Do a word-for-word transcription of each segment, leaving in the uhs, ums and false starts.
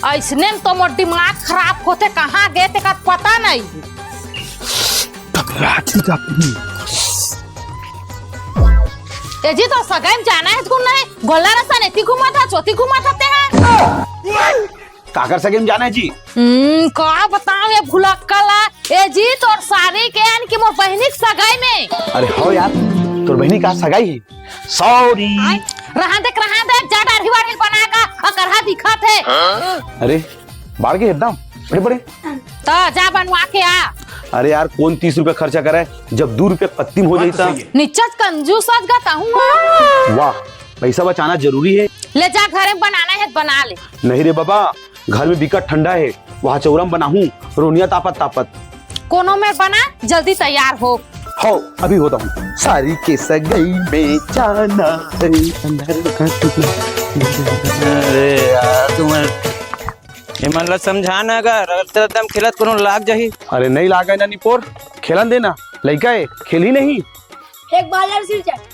अइसने में तो मोर दिमाग खराब होथे, कहाँ गे तेकर पता नहीं। टकराती जाती। ए जी, तोर सगाई में जाना हे धुन नहीं, गोल्ला रसन एती घुमात हस, ओती घुमात हस तेहा। काकर सगाई में जाना हे जी? हम्म, का बताओं ये भुलक्कड़ ला। ए जी, तोर सारी के यानी कि मोर बहिनी के सगाई में। अरे हो यार, तोर बहिनी का सगाई हे? Sorry। रहन दे, रहन दे, जा दाढ़ी वाढ़ी बना का, अकरहा दिखत हे। अरे, बाढ़ गे एकदम, बड़े बड़े। त जा बनवा के आ। अरे यार, कौन तीस रुपया खर्चा करे, जब दू रुपया पत्ती में हो जाही त। निच्चट कंजूस अस गा तहूँ हा। वाह, पैसा बचाना जरूरी हे। ले जा, घरे में बनाना हे त बना ले। नहीं रे बाबा, घर में बिकट ठंडा हे, वहाँ चौरा में बनाहूँ, रोनिया तापत तापत। कोनो में बना, जल्दी तैयार हो। हो, अभी होता हूँ। सारी के सगाई में जाना हे। अरे यार, तुम ये मन ला समझा ना, अगर रगड़त रगड़त खेलत कोनो लाग जाही। अरे नहीं लागे ना निपोर, खेलन देना, लइका हे, खेलही नहीं। एक बार और सिर जाए।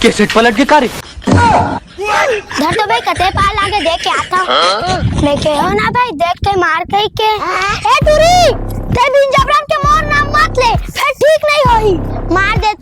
कैसेट पलट के का रे? धर तो भाई, कते पार लागे, देख के आता। मैं कहो ना भाई, देख के मार कही के। ए टूरी, ते बिन जबरन के मोर नाम मत ले, फिर ठीक नहीं होही। मार दे